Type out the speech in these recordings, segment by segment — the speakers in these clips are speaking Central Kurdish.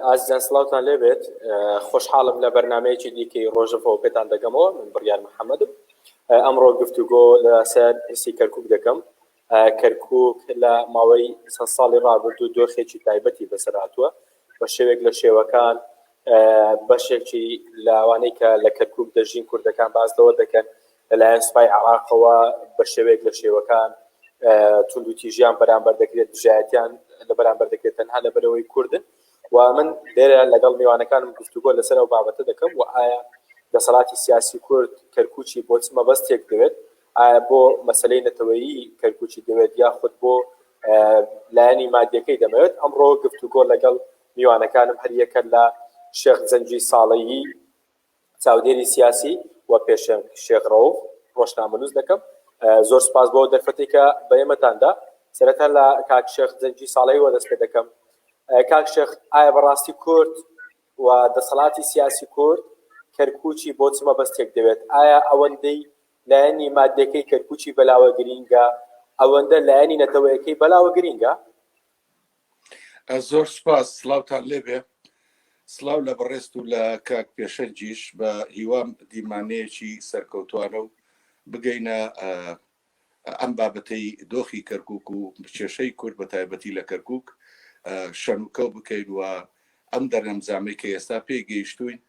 ئازیزان سڵاوتان لێبێت خۆشحاڵم لە بەرنمەیەکی دیکەی ڕۆژەڤەوە پێتان دەگەمەوە من بڕیار محەممەدم ئەمڕۆ گفتوگۆ لەسەر پرسی کەرکک دەکەم کەرکک لە ماوەی چەند ساڵی ڕابردوو دۆخێکی تایبەتی بەسەر هاتووە بە شێوێک لە شێوەکان بەشێکی لاوانەی کە لە کەرکک دەژین کوردەکان باز لەوە دەکەن لەلایەن سوپای عێراقەوە بە شێوەیەک لە شێوەکان توندوتیژیان بەرامبەر دەکرێت دژایەتیان لە بەرامبەر دەکرێت تەنها لەبەرەوەی کوردن و من لێرە لەگەڵ میوانەکانم گفتوگۆ لەسەر ئەو بابەتە دەکەم و ئایا دەسەڵاتی سیاسی کورد کەرکوچی بۆ چ مەبەستێک دەوێت ئایا بۆ مەسلەی نەتەوەیی کەرکوچی دەوێت یاخود بۆ لایەنی مادیەکەی دەمەوێت ئەمڕۆ گفتوگۆ لەگەڵ میوانەکانم هەریەکە لە شێخ جەنگی ساڵەیی چاودێری سیاسی و پێشەنگ شێخ ڕەوف ڕۆژنامەنووس دەکەم. زۆر سوپاس بۆ دەرفەتێک کە بە ئێمەتان دا. سەرەتا لە کاک شێخ جەنگی ساڵەیەوە دەست پێ دەکەم. کاک شێخ ئایا بەڕاستی کورد و دەسەڵاتی سیاسی کورد کەرکووکی بۆ چ مەبەستێک دەوێت؟ ئایا ئەوەندەی لایەنی ماددەکەی کەرکووکی بەلاوە گرینگە، ئەوەندە لایەنی نەتەوەیەکەی بەلاوە گرینگە؟ زۆر سپاس سڵاوتان لێبێ سڵاو لە بەڕێست و لە کاک پێشەنگیش بە هیوام دیمانەیەکی سەرکەوتوانە و بگەینە ئەم بابەتەی دۆخی کەرکک و کێشەی کورد بە تایبەتی لە کەرکک شەنوکەو بکەین و ئەم دەرەنجامەی کە ئێستا پێی گەیشتوین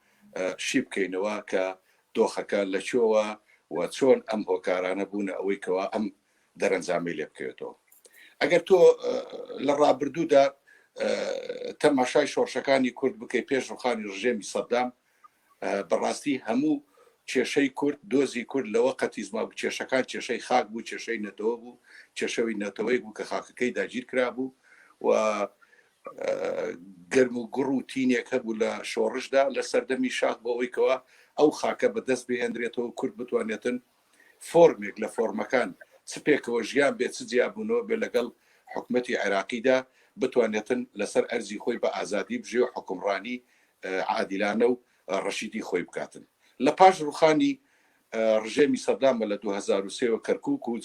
شی بکەینەوە کە دۆخەکە لە کوێوە و چۆن ئەم هۆکارانە بوونە ئەوەی کەوا ئەم دەرەنجامەی لێ بکەوێتەوە ئەگەر تۆ لە ڕابردوودا تەماشای شۆڕشەکانی کورد بکەی پێش ڕوخانی ڕژێمی سەدام بەڕاستی هەموو کێشەی کورد دۆزی کورد لەوە قەتیزما بوو کێشەکان کێشەی خاک بوو کێشەی نەتەوە بوو کێشەوی نەتەوەی بوو کە خاکەکەی داگیر کرا بوو و گەرم و گوڕ و تینێک هەبوو لە شۆڕشدا لە سەردەمی شاخ بۆ ئەوەی کەوا ئەو خاکە بەدەست بهێنرێتەوە کورد بتوانێتن فۆرمێک لە فۆرمەکان چ پێکەوە ژیان بێت چ جیابوونەوە بێت لەگەڵ حکومەتی عێراقیدا بتوانێتن لەسەر ئەرزی خۆی بە ئازادی بژێ و حوکمڕانی عادیلانە و ڕەشیدی خۆی بکاتن. لە پاش ڕوخانی ڕژێمی سەدامە لە 2003 وە کەرکوک و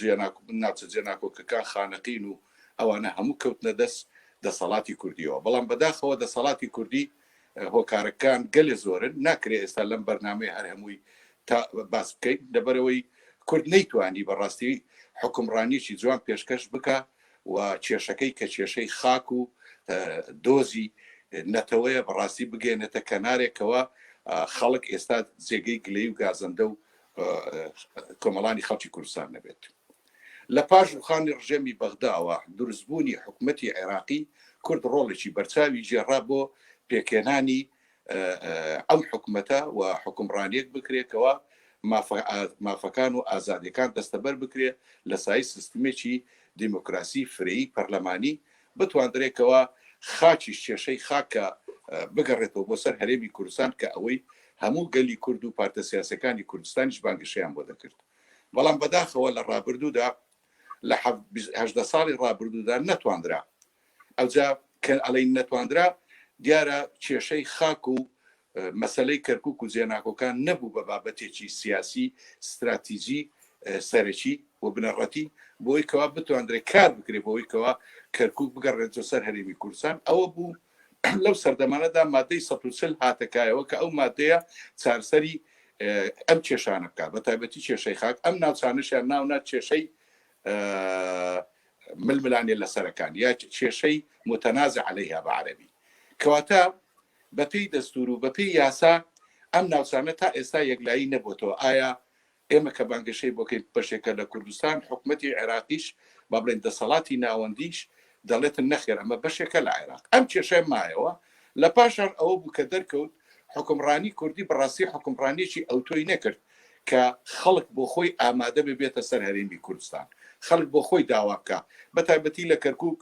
ناوچە جێناکۆکەکان خانەقین و ئەوانە هەموو کەوتنە دەست دەسەڵاتی کوردیەوە بەڵام بەداخەوە دەسەڵاتی کوردی هۆکارەکان گەلێ زۆرن ناکرێ ئێستا لەم بەرنامەی هەر هەمووی تا باس بکەین لەبەرەوەی کورد نەیتوانی بەڕاستی حکومڕانیی جوان پێشکەش بکە و کێشەکەی کە کێشەی خاک و دۆزی نەتەوەیە بەڕاستی بگەێنێتە کەنارێکەوە خەڵک ئێستا جێگەی گلەی و گازەندە و کۆمەڵانی خەڵکی کوردستان نەبێت. لە پاش ڕوخانی ڕژێمی بەغداوە دروستبوونی حکومەتی عێراقی، کورد ڕۆڵێکی بەرچاوی گێڕا بۆ پێکهێنانی ئەم حکومەتە و حوکمڕانیەک بکرێ کەوا مافەکان و ئازادیەکان دەستەبەر بکرێ لە سایەی سیستمێکی دیموکراسی فرەیی پەرلەمانی بتواندرێ کەوا خاکیش کێشەی خاک کە بگەڕێتەوە بۆ سەر هەرێمی کوردستان کە ئەوەی هەموو گەلی کورد و پارتە سیاسەکانی کوردستانیش بانگەشەیان بۆ دەکرد. بەڵام بەداخەوە لە ڕابردوودا لە 18 ساڵی ڕابردوودا نەتواندرا ئەوجا کە ئەڵین نەتواندرا دیارە کێشەی خاک و مەسلەی کەرکک و جێناکۆکان نەبوو بە بابەتێکی سیاسی ستراتیجی سەرەکی و بنەڕەتی بۆی کەوا بتواندرێت کار بکرێت بۆی کەوا کەرکک بگەڕێتەوە سەر هەرێمی کوردستان ئەوە بوو لەو سەردەمانەدا مادەی 140 هاتەکایەوە کە ئەو مادەیە چارسەری ئەم کێشانە بکات بە تایبەتی کێشەی خاک ئەم ناوچانەشیان ناونا کێشەی ململانێ لەسەرەکان یا کێشەی متەنازع عەلەیها بە عەرەبی کەواتە بەپێی دەستور و بەپێی یاسا ئەم ناوچانە تا ئێستا یەکلایی نەبووتەوە ئایا ئێمە کە بانگەشەی بۆ کەین بەشێکە لە کوردستان، حکومەتی عێراقیش با بڵێین دەسەڵاتی ناوەندیش دەڵێتن نەخێر ئەمە بەشێکە لە عێراق. ئەم کێشەیە مایەوە. لە پاشان ئەوە بوو کە دەرکەوت حوکمڕانی کوردی بەڕاستی حوکمڕانییەکی ئەوتۆی نەکرد کە خەڵک بۆ خۆی ئامادە بێ بێتە سەر هەرێمی کوردستان، خەڵک بۆ خۆی داوا بکا بە تایبەتی لە کەرکووک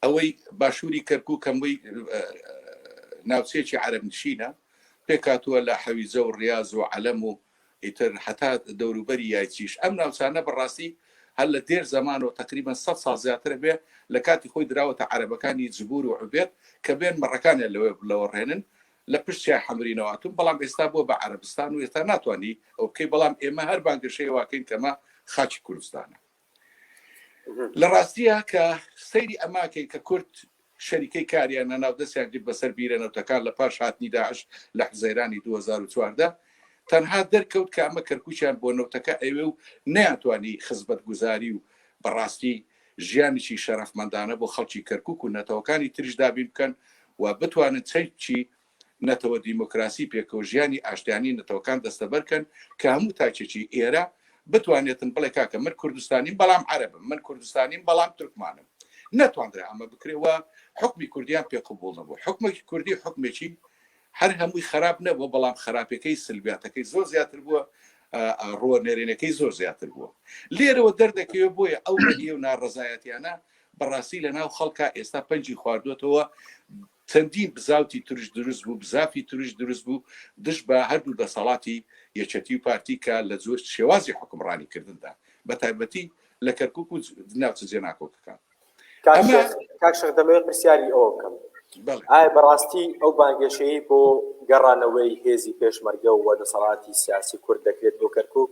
ئەوەی باشووری کەرکووک هەمووی ناوچەیەکی عەرەب نشینە پێکاتووە لە حەویجە و ڕاز و عەلەم و ئیتر هەتا دەوروبەری یایچیش ئەم ناوچانە بەڕاستی هەر لە دێر زەمانەوە تقریبا 100 ساڵ زیاترە بێ لە کاتی خۆی دراوەتە عەرەبەکانی جبور و عوبێت کە بێن مەڕەکانیان لەوێ لەوەڕێنن لە پشت چیای حەمرینەوە هاتوون بەڵام ئێستا بووە بە عەرەبستان و ئێستا ناتوانانی ئەو بکەی بەڵام ئێمە هەر بانگەشەی واکەین کەمە خاکی کوردستانە لە ڕاستیە کە سەیری ئەماکەی کە کورد شەریکەی کاریان نەناو دەستیان گرت بەسەر بیرە نەوتەکان لە پاش هاتنی داعش لە حوزەیرانی 2014 تەنها دەرکەوت کە ئەمە کەرکوکیان بۆ نەوتەکە ئەوێ و نەیانتوانی خزمەتگوزاری و بەڕاستی ژیانێکی شەرەفمەندانە بۆ خەڵکی کەرکوک و نەتەوەکانی تریش دابین بکەن و بتوانن چەکی نەتەوە دیموکراسی پێکەوە ژیانی ئاشتیانی نەتەوەکان دەستەبەر کەن کە هەموو تاکێکی ئێرە بتوانێتن بڵێ کاکە من کوردستانیم بەڵام عەرەبم من کوردستانیم بەڵام تورکمانم نەتواندرا ئەمە بکرێ و حکمی کوردیان پێ قبوڵ نەبوو حکمێکی کوردی حکمێکی هەر هەمووی خراپ نەبوو بەڵام خراپەکەی سلبیاتەکەی زۆر زیاتر بووە ڕووە نێرێنەکەی زۆر زیاتر بووە لێرەوە دەردەکەوێت بۆیە ئەو ڕەئیە و ناڕەزایەتیانە بەڕاستی لە ناو خەڵکا ئێستا پەنجی خواردوێتەوە چەندین بزاوتی ترش دروست بوو، بزافی ترش دروست بوو دژ بە هەردوو دەسەڵاتی یەکێتی و پارتی کە لە جۆر شێوازی حوکمڕانی کردندا بە تایبەتی لە کەرکوک و ناوچە جێناکۆکەکان. کاک ئەمە شێخ کاک شێخ دەمەوێت پرسیاری ئەوە بکەم بەڵێ. ئایا بەڕاستی ئەو بانگێشەیەی بۆ گەڕانەوەی هێزی پێشمەرگە و دەسەڵاتی سیاسی کورد دەکرێت بۆ کەرکوک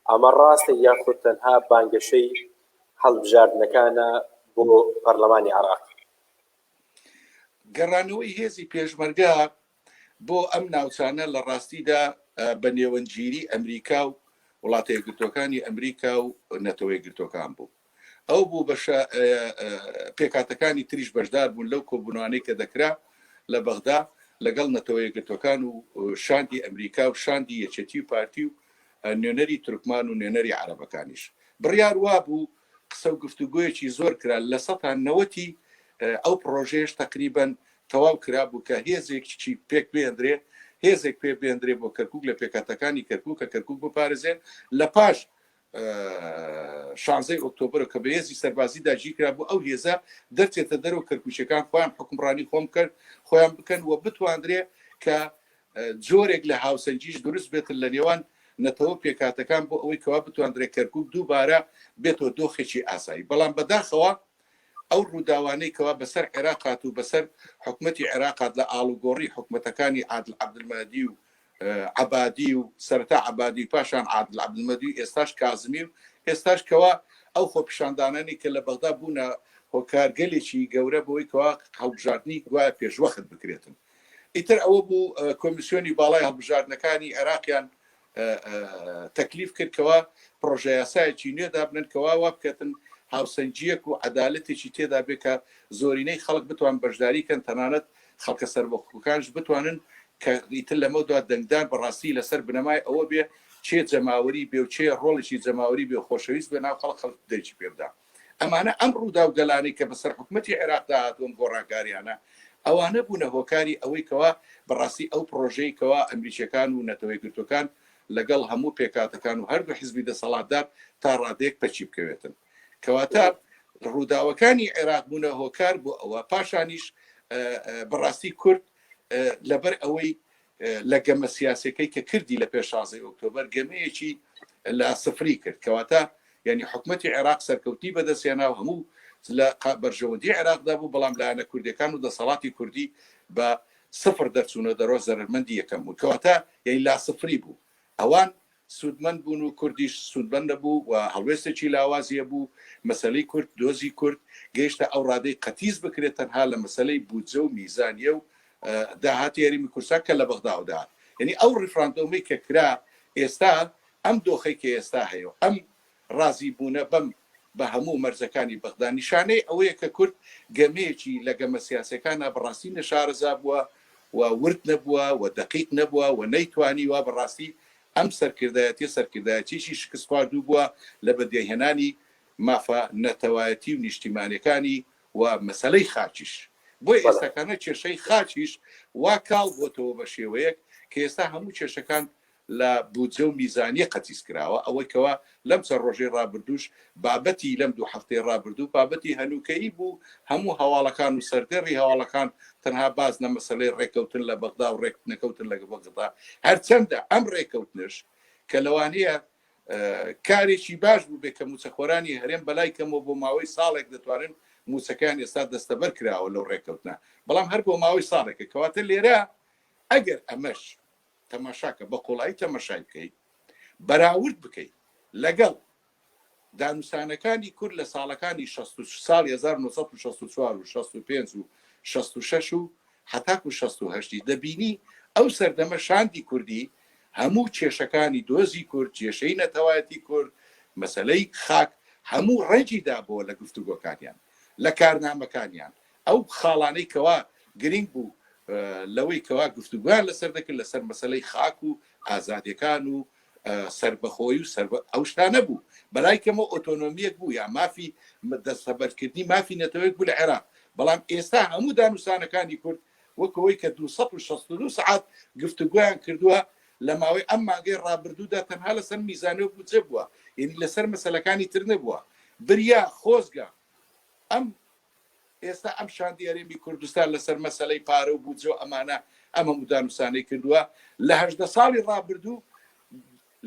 ئەمە ڕاستە یاخود تەنها بانگەشەی هەڵبژاردنەکانە بۆ پەرلەمانی عێراق؟ گەڕانەوەی هێزی پێشمەرگە بۆ ئەم ناوچانە لە ڕاستیدا بە نێوەندگیری ئەمریکا و وڵاتە یەکگرتووەکانی ئەمریکا و نەتەوە یەکگرتووەکان بوو. ئەو بوو بەشە پێکهاتەکانی تریش بەشدار بوون لەو کۆبوونەوانەی کە دەکرا لە بەغدا لەگەڵ نەتەوە یەکگرتووەکان و شاندی ئەمریکا و شاندی یەکێتی و پارتی و نوێنەری تورکمان و نوێنەری عەرەبەکانیش. بڕیار وابوو قسە و گفتوگۆیەکی زۆر کرا لە سەتا نەوەتی ئەو پڕۆژەیەش تەقریبەن تەواو کرابوو کە هێزێکی پێک بێندرێ هێزێک پێ بێندرێ بۆ کەرکک لە پێکهاتەکانی کەرکک کە کەرکک بپارێزێ لە پاش شانزەی ئۆکتۆبرە کە بە هێزی سەربازی داگیرکرا بوو ئەو هێزە دەرچێتە دەرەوە کەرکوچەکان خۆیان حکومڕانی خۆم کرد خۆیان بکەن و بتواندرێ کە جۆرێک لە هاوسەنگیش دروست بێتن لە نێوان نەتەوە پێکهاتەکان بۆ ئەوەی کەوا بتواندرێت کەرکوک دووبارە بێتەوە دۆخێکی ئاسایی بەڵام بەداخەوە ئەو ڕووداوانەی کەوا بەسەر عێراق هات و بەسەر حکومەتی عێراق هات لە ئاڵوگۆڕی حکومەتەکانی عادل عەبدولمەهدی و عەبادی و سەرەتا عەبادی و پاشان عادل عەبدولمەهدی و ئێستاش کازمی و ئێستاش کەوا ئەو خۆپیشاندانانی کە لە بەغدا بوونە هۆکارگەلێکی گەورە بۆی کەوا هەڵبژاردنی گوایە پێشوەخت بکرێتن ئیتر ئەوە بوو کۆمیسیۆنی باڵای هەڵبژاردنەکانی عێراقیان تەکلیف کرد کەوا پڕۆژە یاسایەکی نوێ دابنن کەوا وا بکەتن هاوسەنگیەک و عەدالەتێکی تێدا بێ کە زۆرینەی خەڵک بتوان بەشداری کەن تەنانەت خەڵکە سەربەخۆکانش بتوانن کە ئیتر لەمە دوا دەنگدان بەڕاستی لەسەر بنەمای ئەوە بێ چێ جەماوەری بێ و چێ ڕۆڵێکی جەماوەری بێ خۆشەویست بێ ناو خەڵک خەڵک دەنگی پێ بدا. ئەمانە ئەم ڕووداوگەلانەی کە بەسەر حکومەتی عێراقدا هاتووە ئەم گۆڕانکاریانە ئەوانە بوونە هۆکاری ئەوەی کەوا بەڕاستی ئەو پڕۆژەی کەوا ئەمریکیەکان و نەتەوە یەکگرتووەکان لەگەڵ هەموو پێکهاتەکان و هەردوو حزبی دەسەڵاتدار تا ڕادەیەک پەکی بکەوێتن کەواتە ڕووداوەکانی عێراق بوونە هۆکار بۆ ئەوە پاشانیش بەڕاستی کورد لەبەر ئەوەی لە گەمە سیاسەکەی کە کردی لە پێش شازدەی ئۆکتۆبەر گەمەیەکی لە سفری کرد کەواتە یعنی حکومەتی عێراق سەرکەوتنی بەدەستهێنا و هەموو لە بەرژەوەندی عێراقدا بوو بەڵام لایەنە کوردیەکان و دەسەڵاتی کوردی بە سفر دەرچوونە دەرەوە زەرەرمەندی یەکەم بوون کەواتە یعنی لا سفری بوو ئەوان سوودمەند بوون و کوردیش سوودمەند نەبوو و هەڵوێستێکی لاوازی هەبوو، مەسەلەی کورد، دۆزی کورد گەیشتە ئەو ڕادەی قەتیس بکرێت تەنها لە مەسەلەی بودجە و میزانیە و داهاتی هەرێمی کوردستان کە لە بەغداوە دەهات. یەنی ئەو ڕیفراندۆمەی کە کرا ئێستا ئەم دۆخەی کە ئێستا هەیە و ئەم ڕازی بوونە بەم بە هەموو مەرجەکانی بەغدا نیشانەی ئەوەیە کە کورد گەمەیەکی لە گەمە سیاسیەکانا بەڕاستی نەشارەزا بووە و ورد نەبووە و دەقیق نەبووە و نەیتوانیوە بەڕاستی ئەم سەرکردایەتیە سەرکردایەتیەکی شکستخواردوو بووە لە بەدیهێنانی مافە نەتەوایەتی و نیشتیمانیەکانی و مەسەلەی خاکیش. بۆیە ئێستاکانە کێشەی خاکیش وا کاڵ بۆتەوە بە شێوەیەک کە ئێستا هەموو کێشەکان لە بودجە و میزانیە قەتیس کراوە، ئەوەی کەوا لەم چەند ڕۆژەی ڕابردووش بابەتی لەم دوو هەفتەی ڕابردوو بابەتی هەنووکەیی بوو، هەموو هەواڵەکان و سەردێڕی هەواڵەکان تەنها باس لە مەسەلەی ڕێککەوتن لە بەغدا و ڕێکنەکەوتن لەگەڵ بەغدا، هەرچەندە ئەم ڕێککەوتنەش کە لەوانەیە کارێکی باش بووبێ کە مووچەخۆرانی هەرێم بەلای کەمەوە بۆ ماوەی ساڵێک دەتوانن مووچەکەیان ئێستا دەستەبەر کراوە لەو ڕێککەوتنە، بەڵام هەر بۆ ماوەی ساڵێکە، کەواتە لێرە ئەگەر ئەمەش تەماشاکە بە قوڵایی تەمەشای بکەی بەراورد بکەی لەگەڵ دانوسانەکانی کورد لە ساڵەکانی 60 ساڵی 1964 و 65 و 66 و هەتاکو 68 دەبینی ئەو سەردەمە شاندی کوردی هەموو کێشەکانی دۆزی کورد، کێشەی نەتەوایەتی کورد، مەسەلەی خاک هەموو ڕەنگی دابۆوە لە گفتوگۆکانیان، لە کارنامەکانیان، ئەو خاڵانەی کەوا گرینگ بوو لەوەی کەوا گفتوگۆیان لەسەر دەکرد لەسەر مەسەلەی خاک و ئازادیەکان و سەربەخۆی و سەر ئەو شتانە بوو بەلای کەمەوە ئۆتۆنۆمیەک بوو یا مافی دەستەبەرکردنی مافی نەتەوەیەک بوو لە عێراق بەڵام ئێستا هەموو دانوسانەکانی کورد وەک ئەوەی کە 262 سەعات گفتوگۆیان کردووە لە ماوەی ئەم مانگەی ڕابردوودا تەنها لەسەر میزانە و بودجە بووە یعنی لەسەر مەسەلەکانی تر نەبووە بریا خۆزگە ئەم ئێستا ئەم شاندی هەرێمی کوردستان لەسەر مەسەلەی پارە و بودجە و ئەمانە ئەم هەموو دانوسانەی کردووە لە 18 ساڵی ڕابردوو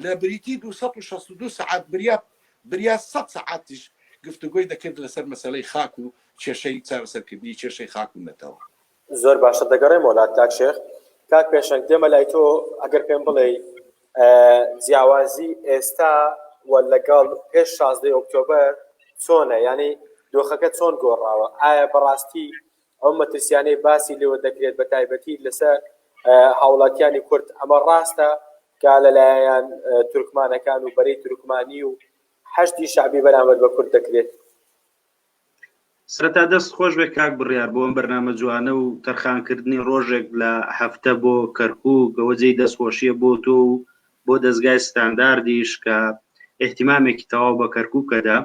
لە بریتی 262 سەعات بریا بریا 100 سەعاتیش گفتوگۆی دەکرد لەسەر مەسەلەی خاک و کێشەی چارەسەرکردنی کێشەی خاک و نەتەوە. زۆر باشە دەگەڕێمەوە لات کاک شێخ. کاک پێشەنگ دێمە لای تۆ ئەگەر پێم بڵێی جیاوازی ئێستا و لەگەڵ پێش شازدەی ئۆکتۆبەر چۆنە یعنی دۆخەکە چۆن گۆڕاوە ئایا بەڕاستی ئەو مەترسیانەی باسی لێوە دەکرێت بە تایبەتی لەسەر هاوڵاتیانی کورد ئەمە ڕاستە کە لەلایەن تورکمانەکان و بەرەی تورکمانی و حەشدی شەعبی بەرامبەر بە کورد دەکرێت؟ سەرەتا دەست خۆش بێ کاک بڕیار بۆ ئەم بەرنامە جوانە و تەرخانکردنی ڕۆژێک لە هەفتە بۆ کەرکوک، ئەوە جێی دەستخۆشیە بۆ تۆ و بۆ دەزگای ستانداردیش کە ئیهتیمامێکی تەواو بە کەرکوکەدا.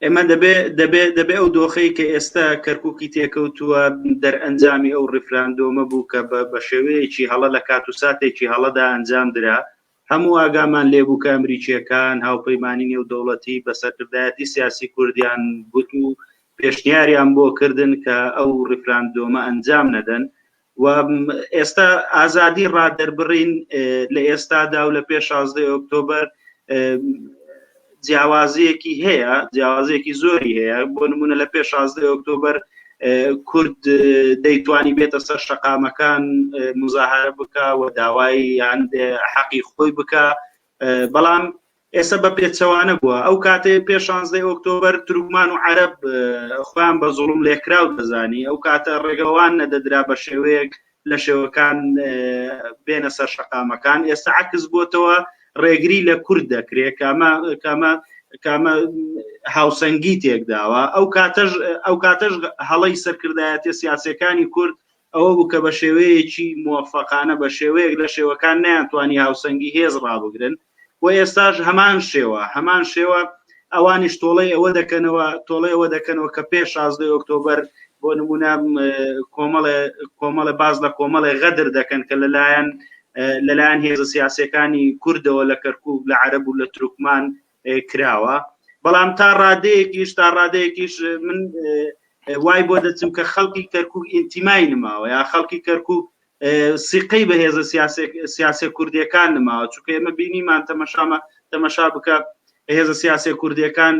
ئێمە دەبێ دەبێ دەبێ ئەو دۆخەی کە ئێستا کەرکوکی تێکەوتووە دەرئەنجامی ئەو ڕیفراندۆمە بوو کە بە شێوەیەکی هەڵە لە کات و ساتێکی هەڵەدا ئەنجام درا. هەموو ئاگامان لێبوو کە ئەمریکییەکان، هاوپەیمانی نێودەوڵەتی بە سەرکردایەتی سیاسی کوردیان گوت و پێشنیاریان بۆ کردن کە ئەو ڕیفراندۆمە ئەنجام نەدەن و ئێستا ئازادی ڕادەربڕین لە ئێستادا و لە پێش 16 ئۆکتۆبەر جیاوازیەکی هەیە، جیاوازیەکی زۆری هەیە. بۆ نمونە لە پێش 16 ئۆکتۆبەر کورد دەیتوانی بێتە سەر شەقامەکان مزاهرە بکە و داوای یان حەقی خۆی بکە، بەڵام ئێستا بە پێچەوانە بووە. ئەو کاتێ پێش 16 ئۆکتۆبەر تورکمان و عەرەب خۆیان بە زوڵم لێکراو دەزانی، ئەو کاتە ڕێگەوان نەدەدرا بە شێوەیەک لە شێوەکان بێنە سەر شەقامەکان. ئێستا عەکس بۆتەوە، ڕێگری لە کورد دەکرێت کامە کامە کامە هاوسەنگی تێکداوە. ئەو کاتەش ئەو کاتەش هەڵەی سەرکردایەتە سیاسەکانی کورد ئەوە بوو کە بە شێوەیەکی موفقانە بە شێوەیەک لە شێوەکان نەیانتوانی هاوسەنگی هێز ڕابگرن و ئێستاش هەمان شێوە هەمان شێوە ئەوانیش تۆڵەی ئەوە دەکەنەوە تۆڵەی ئەوە دەکەنەوە کە پێش 16 ئۆکتۆبەر بۆ نمونە کۆمەڵێ کۆمەڵێ باز لە کۆمەڵێ غەدر دەکەن کە لەلایەن لەلایەن هێزە سیاسەکانی کوردەوە لە کەرکک لە عەرەب و لە تورکمان کراوە. بەڵام تا ڕادەیەکیش تا ڕادەیەکیش من وای بۆ دەچم کە خەڵکی کەرکک ئینتیمای نماوە یا خەڵکی کەرکک سیقەی بە هێزە سیاسە کوردیەکان نماوە، چونکە ئێمە بینیمان تەمەشامە تەمەشا بکە هێزە سیاسە کوردیەکان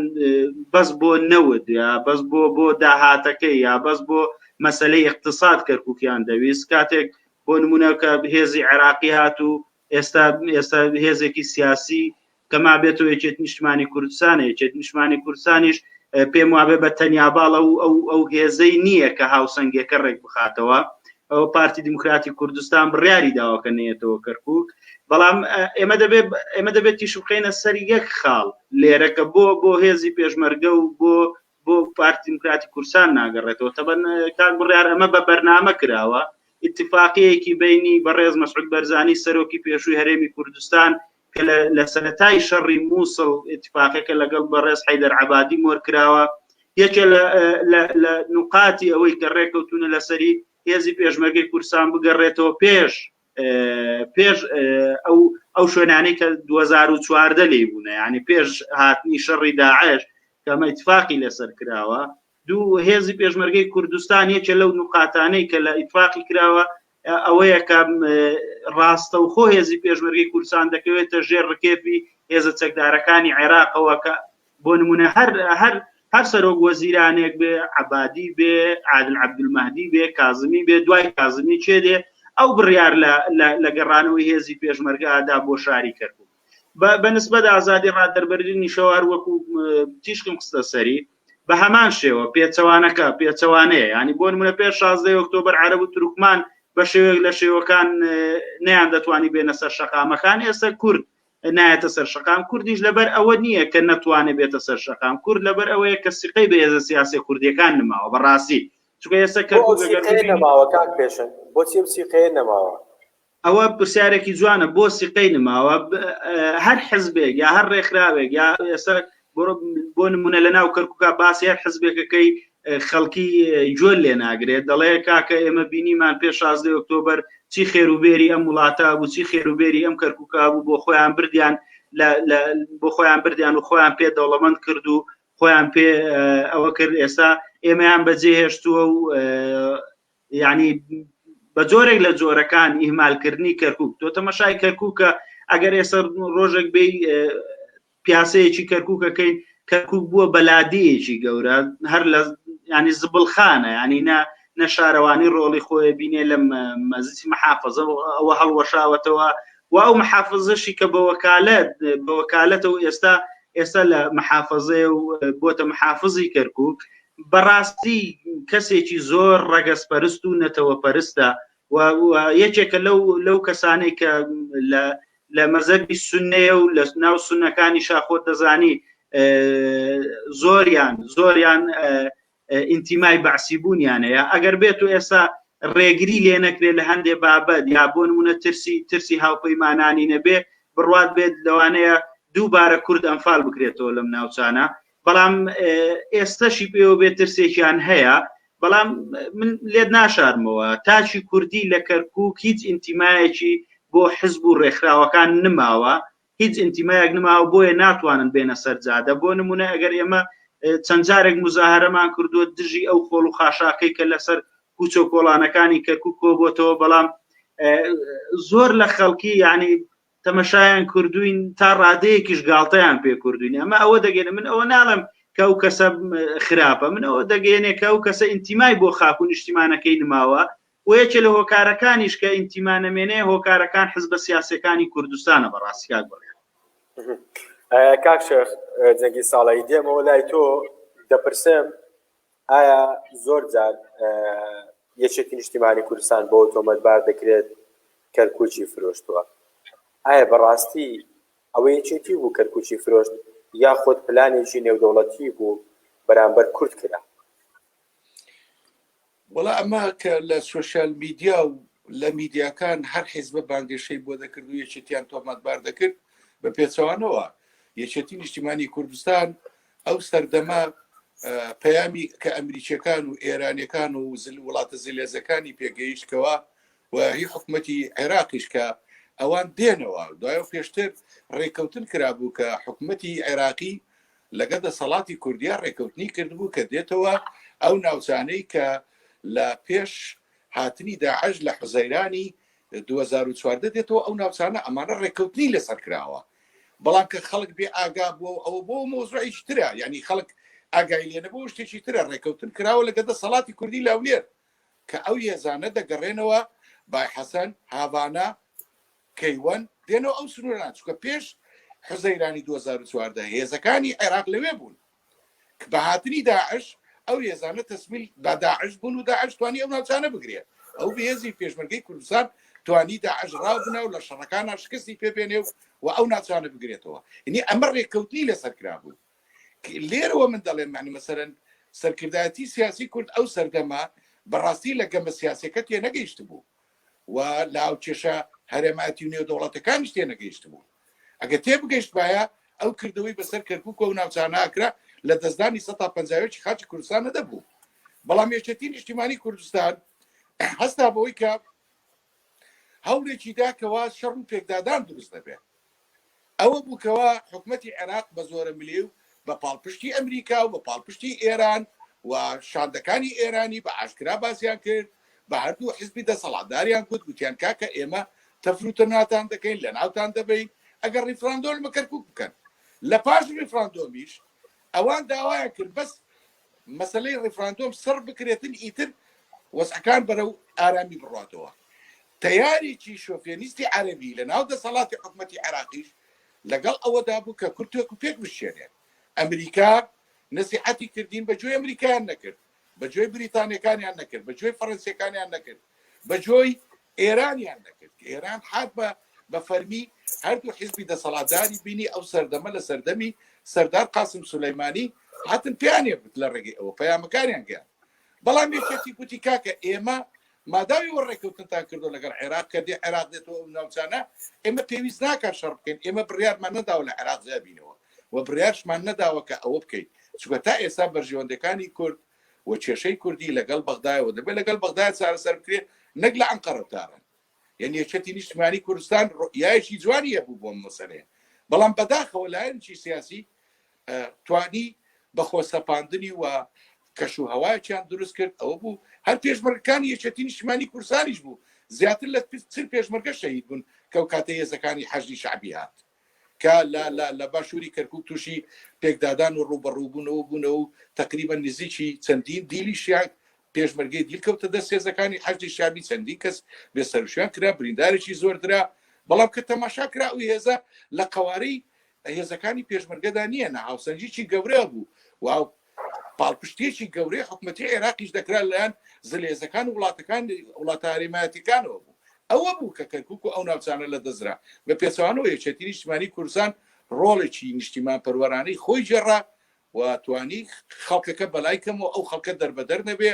بەس بۆ نەوت یا بەس بۆ بۆ داهاتەکەی یا بەس بۆ مەسلەی اقتصاد کەرکوکیان دەویست. کاتێک بۆ نمونە کە هێزی عێراقی هات و ئێستا ئێستا هێزێکی سیاسی کەما بێتەوە یەکێتی نیشتمانی کوردستانە، یەکێتی نیشتمانی کوردستانیش پێم وابێ بە تەنیا باڵ ئەو ئەو ئەو هێزەی نییە کە هاوسەنگیەکە ڕێک بخاتەوە. ئەو پارتی دیموکراتی کوردستان بڕیاری داوە کە نەیەتەوە کەرکوک. بەڵام ئێمە دەبێت ئێمە دەبێت تیش بخەینە سەر یەک خاڵ لێرە کە بۆ بۆ هێزی پێشمەرگە و بۆ بۆ پارتی دیموکراتی کوردستان ناگەڕێتەوە. تەبەن کاک بڕیار ئەمە بە بەرنامە کراوە، اتفاقیەکی بینی بەڕێز مەسعود بەرزانی سەرۆکی پێشووی هەرێمی کوردستان کە لە سەرەتای شەڕی مووسڵ اتفاقەکە لەگەڵ بەڕێز حەیدەر عەبادی مۆر کراوە. یەکێ لە نوقاتی ئەوەی کە ڕێکەوتونە لەسەری هێزی پێشمەرگەی کوردستان بگەڕێتەوە پێش پێش ئەو ئەو شوێنانەی کە 2014 لێی بوونە، یعنی پێش هاتنی شەڕی داعش کە ئەمە اتفاقی لەسەر کراوە. دوو هێزی پێشمەرگەی کوردستان یەکێ لەو نوقاتانەی کە لە ئیتفاقی کراوە ئەوەیە کە ڕاستەوخۆ هێزی پێشمەرگەی کوردستان دەکەوێتە ژێر ڕکێفی هێزە چەکدارەکانی عێراقەوە کە بۆ نمونە هەر هەر هەر سەرۆک وەزیرانێک بێ، عەبادی بێ، عادل عەبدولمەهدی بێ، کازمی بێ، دوای کازمی چێ دێ، ئەو بڕیار لە گەڕانەوەی هێزی پێشمەرگە ئادا بۆ شاری کەرکوک. بە نسبەت ئازادی ڕادەربرینیشەوە هەر وەکو تیشکم خستە سەری. بە هەمان شێوە پێچەوانەکە پێچەوانەیە ینی بۆ نمونە پێش 16 ئۆکتۆبەر عەرەب و تورکمان بە شێوەیەک لە شێوەکان نیان دەتوانی بێنە سەر شەقامەکان ئێستا کورد نایەتە سەر شەقام کوردیش لەبەر ئەوە نییە کە نەتوانێت بێتە سەر شەقام کورد لەبەر ئەوەیە کە سیقەی بە هێزە سیاسیە کوردیەکان نماوە بەڕاستی چونکە ئێستا کەرکوک ئەگەر نەماوە کاک پێشەنگ بۆچی ئەم سیقەیە نەماوە؟ ئەوە پرسیارێکی جوانە بۆ سیقەی نماوە هەر حزبێک یا هەر ڕێکخراوێک یا ئێستا بۆ نمونە لە ناو کەرکووکە باسی هەر حزبێکەکەی خەڵکی گوێ لێ ناگرێت دەڵێ کاکە ئێمە بینیمان پێش 16 ئۆکتۆبەر چی خێروبێری ئەم وڵاتە بوو چی خێروبێری ئەم کەرکووکە بوو بۆ خۆیان بردیان بۆ خۆیان بردیان و خۆیان پێ دەوڵەمەند کرد و خۆیان پێ ئەوە کرد ئێستا ئێمەیان بەجێ هێشتووە و یعنی بە جۆرێک لە جۆرەکان ئیهمالکردنی کەرکک تۆ تەمەشای کەرکووکە ئەگەر ئێستا ڕۆژێک بێ پیاسەیەکی کەرکووکەکەین کەرکوک بووە بەلادەیەکی گەورە هەر لە ینی زبڵخانە ینی نە نە شارەوانی ڕۆڵی خۆی بینێ لە مەزیسی محافظە ئەوە هەڵوەشاوەتەوە و ئەو محافظەشی کە بە وەکالەت بە وەکالەتەوە ئێستا ئێستا لە محافظەیە و بۆتە محافظی کەرکوک بەڕاستی کەسێکی زۆر ڕەگەزپەرست و نەتەوەپەرستە و یەکێکە لەو لەو کەسانەی کە لە لە مەزەبی سونەیە و لە ناو سونەکانی شاخۆت دەزانی زۆریان زۆریان ئینتیمای بەعسی بوونیانەیە ئەگەر بێت و ئێستا ڕێگری لێ نەکرێت لە هەندێ بابەت یا بۆ نمونە ترسی ترسی هاوپەیمانانی نەبێ بڕوات بێت لەوانەیە دووبارە کورد ئەنفال بکرێتەوە لەم ناوچانە بەڵام ئێستەشی پێوە بێت ترسێکیان هەیە بەڵام من لێت ناشارمەوە تاکی کوردی لە کەرکک هیچ ئینتیمایەکی بۆ حزب و ڕێکخراوەکان نماوە هیچ ئینتیمایەک نماوە بۆیە ناتوانن بێنە سەر جادە بۆ نمونە ئەگەر ئێمە چەند جارێک مزاهرەمان کردووە دژی ئەو خۆڵ و خاشاکەی کە لەسەر کوچە و کۆڵانەکانی کەرکک کۆبۆتەوە بەڵام زۆر لە خەڵکی یعنی تەمەشایان کردوین تا ڕادەیەکیش گاڵتەیان پێ کردوین ئەمە ئەوە دەگەێنە من ئەوە ناڵم کە ئەو کەسە خراپە من ئەوە دەگەێنێ کە ئەو کەسە ئینتیمای بۆ خاک و نیشتیمانەکەی نماوە و یەکێ لە هۆکارەکانیش کە ئینتیما نەمێنێ هۆکارەکان حزبە سیاسەکانی کوردستانە بەڕاستی کاک بڕیار. کاک شێخ جەنگی ساڵی دێمەوە لای تۆ دەپرسم ئایا زۆر جار یەکێتی نیشتیمانی کوردستان بۆ تۆمەتبار دەکرێت کەرکوکی فرۆشتووە ئایا بەڕاستی ئەوە یەکێتی بوو کەرکوکی فرۆشت یاخود پلانێکی نێودەوڵەتی بوو بەرامبەر کورد کرا؟ وەڵا ئەمە کە لە سۆشیال میدیا و لە میدیاکان هەر حیزبە بانگێشەی بۆ دەکرد و یەکێتیان تۆمەتبار دەکرد بە پێچەوانەوە یەکێتی نیشتیمانی کوردستان ئەو سەردەمە پەیامی کە ئەمریکیەکان و ئێرانەکان و زل وڵاتە زلێزەکانی پێگەیشتکەوە و هی حکوومەتی عێراقیش کە ئەوان دێنەوە دوای پێشتر ڕێککەوتن کرابوو کە حکوومەتی عێراقی لەگەڵ دەسەڵاتی کوردیا ڕێککەوتنی کردبوو کە دێتەوە ئەو ناوچانەی کە لە پێش هاتنی داعش لە حوزەیرانی 2014 دێتەوە ئەو ناوچانە ئەمانە ڕێککەوتنی لەسەر کراوە بەڵام کە خەڵک بێ ئاگا بووە و ئەوە بۆ مۆزوعیش ترە یعنی خەڵک ئاگای لێ نەبوو شتێکی ترە ڕێککەوتن کراوە لەگە دەسەڵاتی کوردی لاولێر کە ئەو هێزانە دەگەڕێنەوە بای حەسەن هاڤانا کەیوەن دێنەوە ئەو سنوورانە چونکە پێش حوزەیرانی 2014 هێزەکانی عێراق لەوێ بوون بە هاتنی داعش ئەو هێزانە تەسمیل بە داعش بوون و داعش توانی ئەو ناوچانە بگرێت ئەو بەهێزی پێشمەرگەی کوردستان توانی داعش ڕاو بنا و لە شەڕەکانە شکستی پێبێنێ و و ئەو ناوچانە بگرێتەوە یعنی ئەمە ڕێککەوتنی لەسەر کرابوو لێرەوە من دەڵێم معنی مەسەرەن سەرکردایەتی سیاسی کورد ئەو سەردەمە بەڕاستی لە گەمە سیاسەکە تێ نەگەیشت بوو و لە هاوکێشە هەرێمایەتی و نێودەوڵەتەکانیش تێنەگەیشتبوون. ئەگەر تێبگەیشتبایە ئەو کردەوەی بەسەر کەرکوک و ئەو ناوچانە ئەکرا لە دەستدانی 151 خاکی کوردستان نەدەبوو. بەڵام یەکێتی نیشتیمانی کوردستان هەستا بەوەی کە هەوڵێکی دا کەوا شەڕ و پێکدادان دروست دەبێت. ئەوە بوو کەوا حکومەتی عێراق بە زۆرەملێ و بە پاڵپشتی ئەمریکا و بە پاڵپشتی ئێران و شاندەکانی ئێرانی بە ئاشکرا باسیان کرد بە هەردوو حزبی دەسەڵاتداریان گوت گوتیان کاکە ئێمە تەفروتەناتان دەکەین لە ناوتان دەبین ئەگەر ڕیفراندۆم بە کەرکوک بکەن لە پاش ڕیفراندۆمیش ئەوان داوایان کرد بەس مەسلەی ڕیفراندۆم سڕ بکرێتن ئیتر وەزعەکان بەرەو ئارامی بڕاتەوە تەیارێکی شۆفێنیستی عەرەبی لە ناو دەسەڵاتی حکومەتی عێراقیش لەگەڵ ئەوەدا بوو کە کورد تێک و پێک بشێنێت. ئەمریکا. نەسیحەتی کردین بە گوێی ئەمریکایان نەکرد، بە گوێی بریتانیەکانیان نەکرد، بە گوێی فەرەنسیەکانیان نەکرد، بە گوێی ئێرانیان نەکرد. ئێران هات بە بە فەرمی هەردوو حیزبی دەسەڵاتداری بینی ئەو سەردەمە لە سەردەمی سەردار قاسم سولەیمانی هاتن پێیانێ بت لە ڕێگەی ئەوە پەیامەکانیان گەیان. بەڵام یەکێتی گوتی کاکە ئێمە مادامی وە ڕێککەوتنتان کردو لەگەڵ عێراق کە دێ عێراق دێتەوە ئەو ناوچانە ئێمە پێویست ناکات شەڕ بکەین ئێمە بڕیارمان نەداوە لە عێراق جیابینەوە و بڕیارشمان نەداوە کە ئەوە بکەین چونکە تا ئێستا بەرژەوەندەکانی کورد و کێشەی کوردی لەگەڵ بەغدایەوە دەبێت لەگەڵ بەغدای چارەسەر بکرێت نەک لە ئەنقەرە و تاران یعنی یەکێتی نیشتمانی کوردستان ڕۆیایەکی جوانی هەبوو بۆ مەسەلەیە بەڵام بەداخەوە لایەنێکی سیاسی توانی بە خۆسەپاندنی و کەش و هەوایەکیان دروست کرد ئەوە بوو هەر پێشمەرگەکانی یەکێتی نیشتمانی کوردستانیش بوو زیاتر لە 40 پێشمەرگە شەهید بوون کە ئەو کاتە هێزەکانی حەشدی شەعبی هات کە لە لە لە باشووری کەرکوک تووشی پێکدادان و ڕووبەڕووبوونەوە بوونەوە و تقریبا نزیکی چەندین دیلیشیان پێشمەرگەی دیل کەوتە دەست هێزەکانی حەشدی شەعبی چەندین کەس بێسەروشوێن کرا بریندارێکی زۆر درا بەڵام کە تەماشا کرا ئەو هێزە لە قەوارەی هێزەکانی پێشمەرگەدا نییە نە هاوسەنگیی گەورە بوو و پاڵپشتیەکی گەورەی حکوومەتی عێراقیش دەکرا لەلایەن زلێزەکان و وڵاتەکان وڵاتە هەرێمایەتەکانەوە بوو ئەوە بوو کە کەرکک و ئەو ناوچانە لە دەسترا بە پێچوانەوە یەکێتی نیشتمانی کوردستان ڕۆڵێکی نیشتیمان پەروەرانەی خۆی گێڕا و توانی خەڵکەکە بەلای کەمەوە ئەو خەڵکە دەربەدەر نەبێ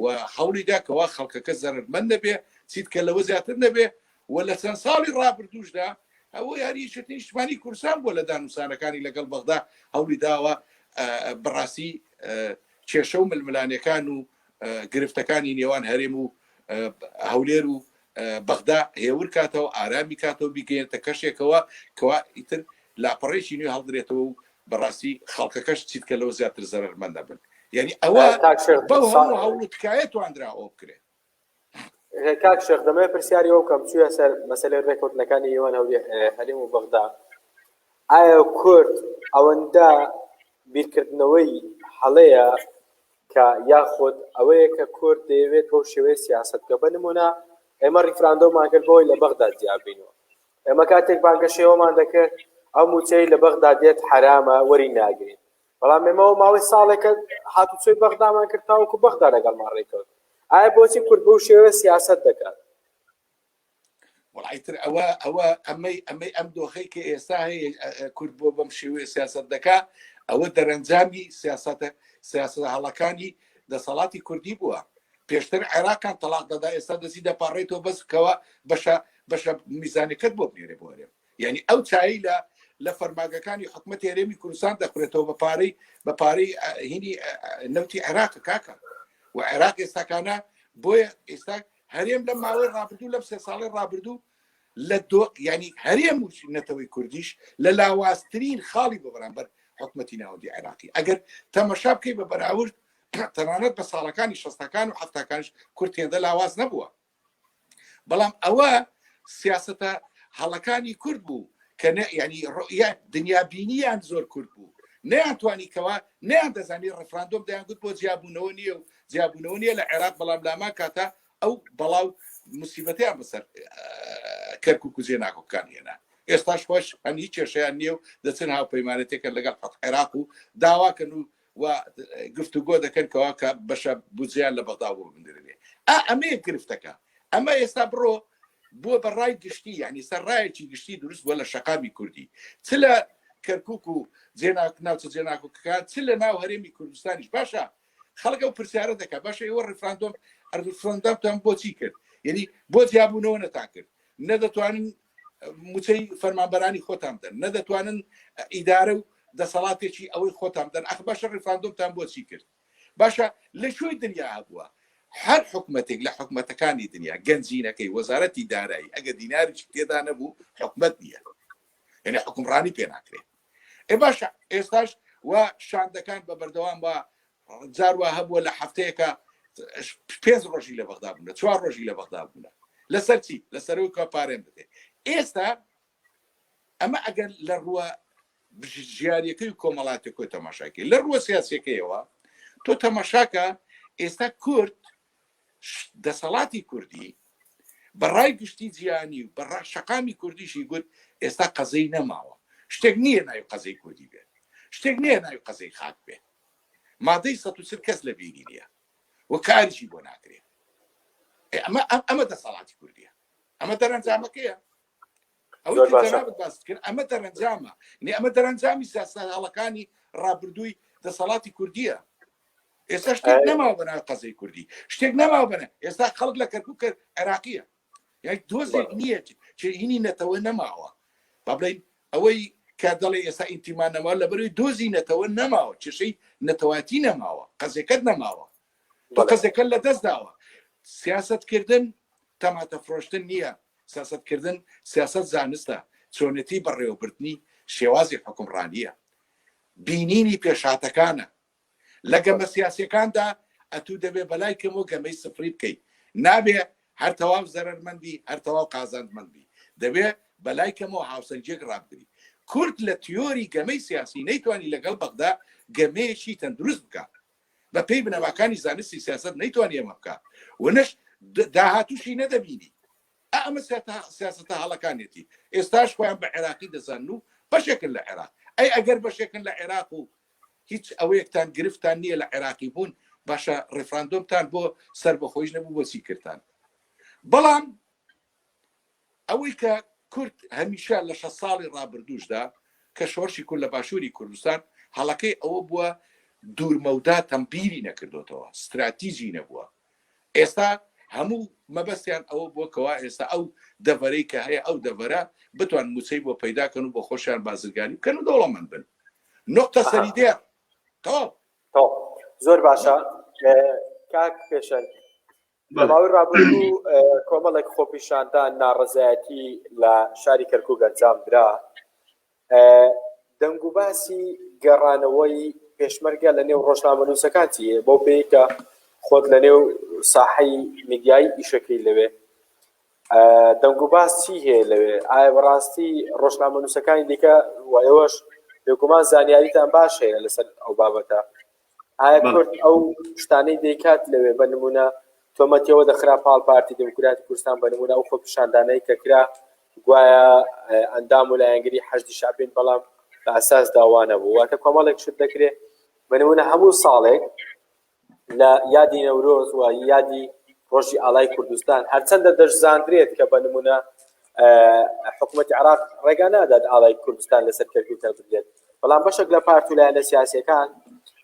و هەوڵیدا کەوا خەڵکەکە زەرەرمەند نەبێ چیت کە لەوە زیاتر نەبێ و لە چەند ساڵی ڕابردووشدا ئەوە یاری یەکێتی نیشتمانی کوردستان بووە لە دانوسانەکانی لەگەڵ بەغدا هەوڵی داوە بەڕاستی کێشە و ململانەکان و گرفتەکانی نێوان هەرێم و هەولێر و بەغدا هێور کاتەوە ئارامی کاتەوە بیگەێنتە کەشێکەوە کەوا ئیتر لاپەڕێکی نوێ هەڵدرێتەوە و بەڕاستی خەڵکەکەش چیتکە لەوە زیاتر زەرەرمەند نەبن یعنی ئەوە بەو هەموو هەوڵ و تکایە توانرا ئەوە بکرێت کاک شێخ دەمەوێت پرسیاری ئەو بکەم چووە سەر مەسەلەی ڕێککەوتنەکانی نێوان هەرێم و بەغدا ئایا کورد ئەوەندە بیرکردنەوەی هەڵەیە کە یاخود ئەوەیە کە کورد دەیەوێت بەو شێوەیە سیاسەت بکە بە نمونە ئێمە ڕیفراندۆمان کرد بۆی لە بەغدا جیابینەوە ئێمە کاتێک بانگەشەوەمان دەکرد ئەو موچەی لە بەغدا دێت حرامە وەری ناگرین بەڵام ئێمەەوە ماوەی ساڵێکە هاتوچۆی بەغدامان کرد تاوەکو بەغدا لەگەڵمان ڕێکەوت ئایا بۆچی کورد بەو شێوەیە سیاسەت دەکات؟ وەڵای تر ئەوە ئەوە ئەمەی ئەمەی ئەم دۆخەی کە ئێستا هەیە کورد بۆ بەم شێوەیە سیاست دەکا ئەوە دەرەنجامی سیاستە سیاستە هەڵەکانی دەسەڵاتی کوردی بووە پێشتر عێراقان تەلاق دەدا ئێستا دەستی دەپاڕێتەوە بەس کەەوە بەشە بەشە میزانەکەت بۆ بنێرێ بۆ هەرێم یعنی ئەو چایی لە لە فەرماگەکانی حکومەت هەرێمی کوردستان دەخورێتەوە بە پارەی بە پارەی هینی نەوتی عێراق کاکە و عێراق ئێستاکانە بۆیە ئێستا هەرێم لە ماوەی ڕابردوو لەم سێ ساڵی ڕابردوو لە دۆ ینی هەرێم و نەتەوەی کوردیش لە لاوازترین خاڵی بە بەرامبەر حکومەتی ناوەندی عێراقی ئەگەر تەمەشا بکەی بە بەراورد تەنانەت بە ساڵەکانی شەستەکان و حەفتاکانش کورد هێندە لاواز نەبووە بەڵام ئەوە سیاستە هەڵەکانی کورد بوو کە ینی ڕۆیە دنیابینیان زۆر کورد بوو نیان توانی کەوا نیان دەزانی ڕفراندۆم دەیان گوت بۆ جیابوونەوە نییە و جیابوونەوە نییە لە عێراق بەڵام لاما کاتە ئەو بەڵاو مسیبەتیان بەسەر کەرکک و جێناکۆکان هێنا ئێستاش خۆش هەن هیچ کێشیان نییە و دەچن هاوپەیمانەتێکە لەگەڵ عێراق و داواکەن و و گفتوگۆ دەکەن کەوا کە بەشە بودجەیان لە بەغدا بۆ بنرێ ئا ئەمەیە گرفتەکە ئەمە ئێستا بڕۆ بووە بە ڕای گشتی یعنی سەر ڕایەکی گشتی دروست بووە لە شەقامی کوردی چ لە کەرکک و جێناک ناوچە جێناکۆکەکان چ لە ناو هەرێمی کوردستانیش باشە خەڵک ئەو پرسیارە دەکات باشە ئێوە ڕیفراندۆم ڕیفراندۆمتان بۆچی کرد یعنی بۆ جیابوونەوە نەتان کرد نەدەتوانن موچەی فەرمانبەرانی خۆتان بدەن نەدەتوانن ئیدارە و دەسەڵاتێکی ئەوەی خۆتان بدەن ئەخ باشە ڕیفراندۆمتان بۆچی کرد باشە لە کوێی دنیا هەبووە هەر حکومەتێک لە حکومەتەکانی دنیا گەنجینەکەی وەزارەتی دارایی ئەگە دیناریی تێدا نەبوو حکومەت نییە یعنی حکومڕانی پێ ناکرێت ئێ باشە ئێستاش و شاندەکان بە بەردەوام بە جار وا هەبووە لە هەفتەیەکە پێنج ڕۆژی لە بەغدا بوونە چوار ڕۆژی لە بەغدا بوونە لەسەر چی لەسەرەوەی کە پارێن بدێ ئێستا ئەمە ئەگەر لە ڕووە ژیاریەکەی و کۆمەڵاتەکەی تەماشاکەی لە ڕووە سیاسەکەیەوە تۆ تەماشاکە ئێستا کورد دەسەڵاتی کوردی بە ڕای گشتی جیانی و بە شەقامی کوردیشی گوت ئێستا قەزەی نەماوە شتێک نییە ناوی قەزەی کوردی بێت شتێک نییە ناوی قەزەی خاک بێت. مادەی 140 کەس لە بیری نییە و کاریشی بۆ ناکرێ ئەمە ئەمە دەسەڵاتی کوردیە ئەمە دەرەنجامەکەیە ئەوەی کە جەنابت باست کرد ئەمە دەرەنجامە نێ ئەمە دەرەنجامی سیاسەت هەڵەکانی ڕابردووی دەسەڵاتی کوردیە ئێستا شتێک نەماوە بەناو قەزەی کوردی شتێک نەماوە بەنە ئێستا خەڵک لە کەرکوک کرد عێراقیە یعنی دۆزێک نییە چهینی نەتەوە نەماوە با بڵین ئەوەی کە دەڵێ ئێستا ئینتیمان نەماوە لەبەروی دۆزی نەتەوە نەماوە کێشەی نەتەوایەتی نەماوە قەزێکەت نەماوە تۆ قەزەکە لە دەست داوە سیاستکردن تەماتە فرۆشتن نییە سیاستکردن سیاست زانستە چۆنێتی بەڕێوەبردنی شێوازی حکومڕانیە بینینی پێشهاتەکانە لە گەمە سیاسەکاندا ئەتوو دەبێ بەلای کەمەوە گەمەی سفری بکەیت نابێ هەر تەواو زەرەرمەندی هەر تەواو قازانجمەندبی دەبێ بەلای کەمەوە هاوسەنگیەک ڕابگری کورد لە تیۆری گەمەی سیاسی نەیتوانی لەگەڵ بەغدا گەمەیەکی تەندروست بکات بە پێی بنەماکانی زانستی سیاست نەیتوانی ئەمە بکات و نەش داهاتوشی نەدەبینی ئەمە سیاستە هەڵەکانێتی ئێستاش خۆیان بە عێراقی دەزانن و بەشێکن لە عێراق ئەی ئەگەر بەشێکن لە عێراق و هیچ ئەوەیەکتان گرفتان نییە لە عێراقی بوون باشە ڕێفراندۆمتان بۆ سەر بەخۆیش نەبوو بۆچی کردتان بەڵام ئەوەی کە کورد هەمیشە لە شە ساڵی ڕابردووشدا کە شۆرشی کورد لە باشووری کوردستان هەڵەکەی ئەوە بووە دوورمەودا تەمبیری نەکردوتەوە ستراتیژی نەبووە ئێستا هەموو مەبەستیان ئەوە بووە کەوا ئێستا ئەو دەڤەرەی کە هەیە ئەو دەڤەرە بتوان موچەی بۆ پەیدا کەن و بۆ خۆشیان بازرگانی بکەن و دەوڵەمەند بن نقطە سەری دێڕ تەواو. تەواو زۆر باشە کاک پێشەنگ لە ماوەی ڕابردوو کۆمەڵێک خۆپیشاندان ناڕەزایەتی لە شاری کەرکوک ئەنجام درا دەنگ و باسی گەڕانەوەی پێشمەرگە لە نێو ڕۆژنامەنووسەکان چییە بۆ پێی کە خۆت لە نێو ساحەی میدیایی ئیشەکەی لەوێ دەنگ و باس چی هەیە لەوێ ئایا بەڕاستی ڕۆژنامەنووسەکانی دیکە و ئێوەش بێگومان زانیاریتان باش هەیە لەسەر ئەو بابەتە ئایا کورد ئەو شتانەی دەیکات لەوێ بە نمونە تۆمەتیەوە دەخرا پاڵ پارتی دیموکراتی کوردستان بە نمونە ئەو خۆپیشاندانەی کە کرا گوایە ئەندام و لایەنگری حەشدی شەعبین بەڵام لە ئەساس داوانە بوو واتە کۆمەڵێک شت دەکرێت بە نمونە هەموو ساڵێک لە یادی نەورۆز و یادی ڕۆژی ئاڵای کوردستان هەرچەندە دەشزاندرێت کە بە نمونە حکوومەتی عراق ڕێگا نادات ئاڵای کوردستان لەسەر کەرکوک هەڵبدرێت بەڵام بەشێک لە پارت و لایەنە سیاسیەکان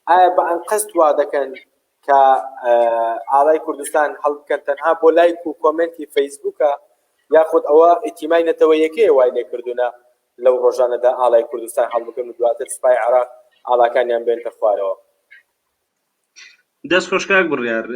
ئایا بە ئەنقەست وا دەکەن کە ئاڵای کوردستان هەڵبکەن تەنها بۆ لایک و کۆمنتی فەیسبوکە یاخود ئەوە ئیتیمای نەتەوەیەکەیە وای لێکردوونە لەو ڕۆژانەدا ئاڵای کوردستان هەڵبکەن و دواتر سوپای عێراق ئاڵاکانیان بێنتە خوارەوە. دەست خۆش کاک بڕیار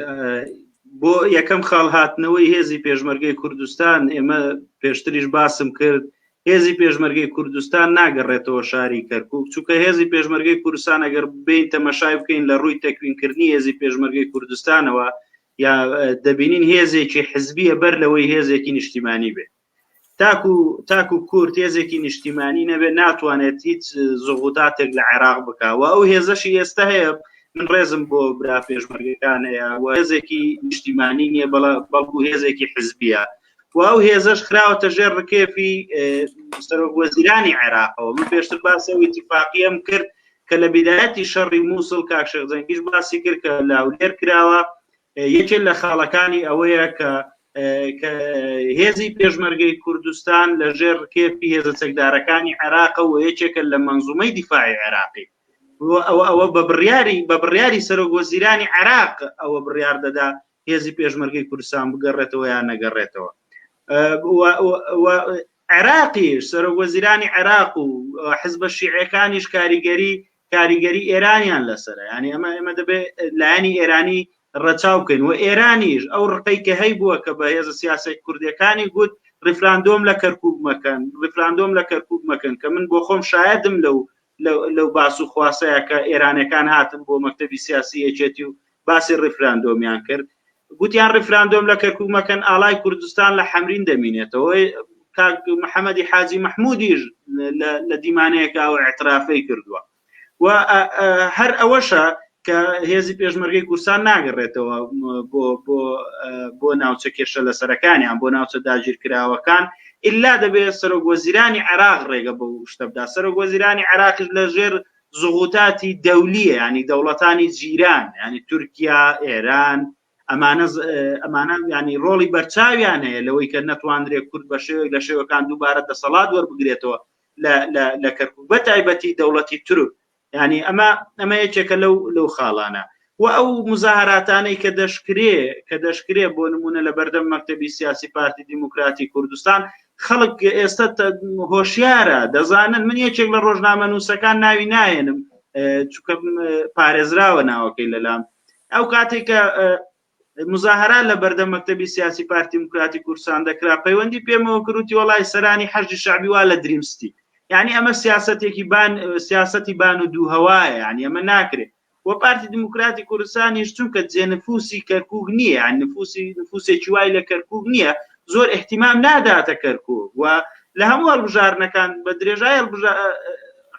بۆ یەکەم خاڵ هاتنەوەی هێزی پێشمەرگەی کوردستان ئێمە پێشتریش باسم کرد هێزی پێشمەرگەی کوردستان ناگەڕێتەوە شاری کەرکک چونکە هێزی پێشمەرگەی کوردستان ئەگەر بین تەمەشای بکەین لە ڕووی تەکوینکردنی هێزی پێشمەرگەی کوردستانەوە یا دەبینین هێزێکی حزبیە بەر لەوەی هێزێکی نیشتیمانی بێت تاکو تاکو کورد هێزێکی نیشتیمانی نەبێت ناتوانێت هیچ زغوتاتێک لە عێراق بکە و ئەو هێزەشی ئێستا هەیە من ڕێزم بۆ برا پێشمەرگەکان هەیە و هێزێکی نیشتیمانی نییە بەڵا بەڵکو هێزێکی حزبیە و ئەو هێزەش خراوەتە ژێر ڕکێفی سەرۆک وەزیرانی عێراقەوە من پێشتر باسی ئەو ئیتیفاقیەم کرد کە لە بیدایەتی شەڕی مووسڵ کاک شێخ جەنگیش باسی کرد کە لە هەولێر کراوە یەکێک لە خاڵەکانی ئەوەیە کە کە هێزی پێشمەرگەی کوردستان لە ژێر ڕکێفی هێزە چەکدارەکانی عێراقە و یەکێکە لە منزومەی دیفاعی عێراقی ئەوە ئەوە بە بڕیاری بە بڕیاری سەرۆک وەزیرانی عێراق ئەوە بڕیار دەدا هێزی پێشمەرگەی کوردستان بگەڕێتەوە یان نەگەڕێتەوە عێراقیش سەرۆک وەزیرانی عێراق و حزبە شیعەکانیش کاریگەری کاریگەری ئێرانیان لەسەرە یعنی ئەمە ئێمە دەبێت لایەنی ئێرانی ڕەچاو بکەین و ئێرانیش ئەو ڕقەی کە هەی بووە کە بە هێزە سیاسی کوردەکانی گوت ڕیفراندۆم لە کەرکک مەکەن ڕیفراندۆم لە کەرکک مەکەن کە من بۆ خۆم شایدم لەو لەو باس و خواسەیە کە ئێرانەکان هاتن بۆ مەکتەبی سیاسی یەکێتی و باسی ڕیفراندۆمیان کرد گوتیان ڕیفراندۆم لە کەرکک مەکەن ئاڵای کوردستان لە حەمرین دەمینێتەوە کاک محەممەدی حاجی مححمودیش لە دیمانەیەکە ئەو اعترافەی کردووە و هەر ئەوەشە کە هێزی پێشمەرگەی کوردستان ناگەڕێتەوە بۆ بۆ بۆ ناوچە کێشە لەسەرەکانیان بۆ ناوچە داگیرکراوەکان ئللا دەبێت سەرۆک وەزیرانی عێراق ڕێگە بەو شتە بدا سەرۆک وەزیرانی عێراقیش لە ژێر زغوتاتی دەولیە ینی دەوڵەتانی جیران ینی تورکیا ئێران ئەمانە ئەمانە ینی ڕۆڵی بەرچاویان هەیە لەوەی کە نەتواندرێت کورد بە شێوەیەک لە شێوەکان دووبارە دەسەڵات وەربگرێتەوە لە کەرکک بە تایبەتی دەوڵەتی تورک ینی ئەمە ئەمە یەکێکە لەو لەو خاڵانە و ئەو مزاهراتانەی کە دەشکرێ کە دەشکرێ بۆ نمونە لە بەردەم مەکتەبی سیاسی پارتی دیموکراتی کوردستان خەڵک ئێستا هۆشیارە دەزانن من یەکێک لە ڕۆژنامە نووسەکان ناوی ناهێنم چونکە پارێزراوە ناوەکەی لەلام ئەو کاتێک کە مزاهرە لە بەردەم مەکتەبی سیاسی پارتی دیموکراتی کوردستان دەکرا پەیوەندی پێمەوە کروتی وەڵای سەرانی حەشدی شەعبی وا لە دریم ستی یعنی ئەمە سیاسەتێکی بان سیاسەتی بان و دوو هەوایە یعنی ئەمە ناکرێت و پارتی دیموکراتی کوردستانیش چونکە جێنفوسی کەرکک نییە یان نفوسی نفوسێکی وای لە کەرکک نییە زۆر احتیمام ناداتە کەرکک و لە هەموو هەڵبژاردنەکان بە درێژای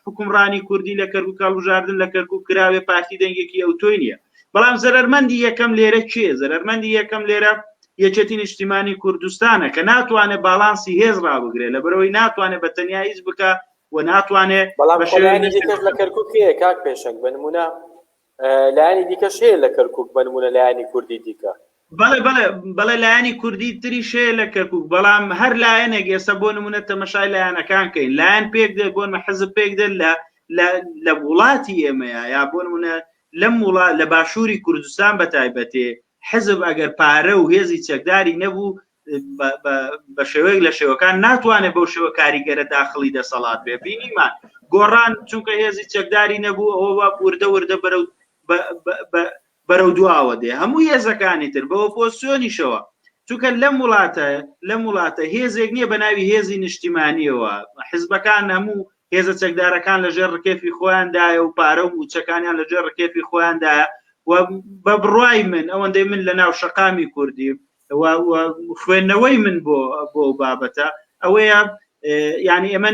حکومڕانی کوردی لە کەرکک هەڵبژاردن لە کەرکک کراوێ پارتی دەنگێکی ئەوتۆی نییە بەڵام زەرەرمەندی یەکەم لێرە کێ زەرەرمەندی یەکەم لێرە یەکێتی نیشتیمانی کوردستانە کە ناتوانێت باڵانسی هێز ڕابگرێت لەبەرەوەی ناتوانێت بە تەنیا هیچ بکە و ناتوانێت بەڵام لایەنی دیکەش لە کەرکک هەیە کاک پێشەنگ بە نمونە لایەنی دیکەش هەیە لە کەرکک بە نمونە لایەنی کوردی دیکە بەڵێ بەڵێ بەڵێ لایەنی کوردی تریش هەیە لە کەرکک بەڵام هەر لایەنێک ئێستا بۆ نمونە تەمەشای لایەنەکان کەین لایەن پێک دێت بۆ نمونە حزب پێک دێت لە لە وڵاتی ئێمەیە یا بۆ نمونە لەم وڵا لە باشووری کوردستان بە تایبەتێ حزب ئەگەر پارە و هێزی چەکداری نەبوو بە شێوەیەک لە شێوەکان ناتوانێت بەو شێوە کاریگەرە داخڵی دەسەڵات بێ بینیمان گۆڕان چونکە هێزی چەکداری نەبوو ئەوە وردە وردە بەرەو بەرەو دواوە دێ هەموو هێزەکانی تر بە ئۆپۆزسیۆنیشەوە چونکە لەم وڵاتە لەم وڵاتە هێزێک نییە بە ناوی هێزی نیشتیمانیەوە حزبەکان هەموو هێزە چەکدارەکان لەژێر ڕکێفی خۆیاندایە و پارە و موچەکانیان لەژێر ڕکێفی خۆیاندایە و بە بڕای من ئەوەندەی من لە ناو شەقامی کوردی خوێندنەوەی من بۆ بۆ بابەتە ئەوەیە یعنی ئێمە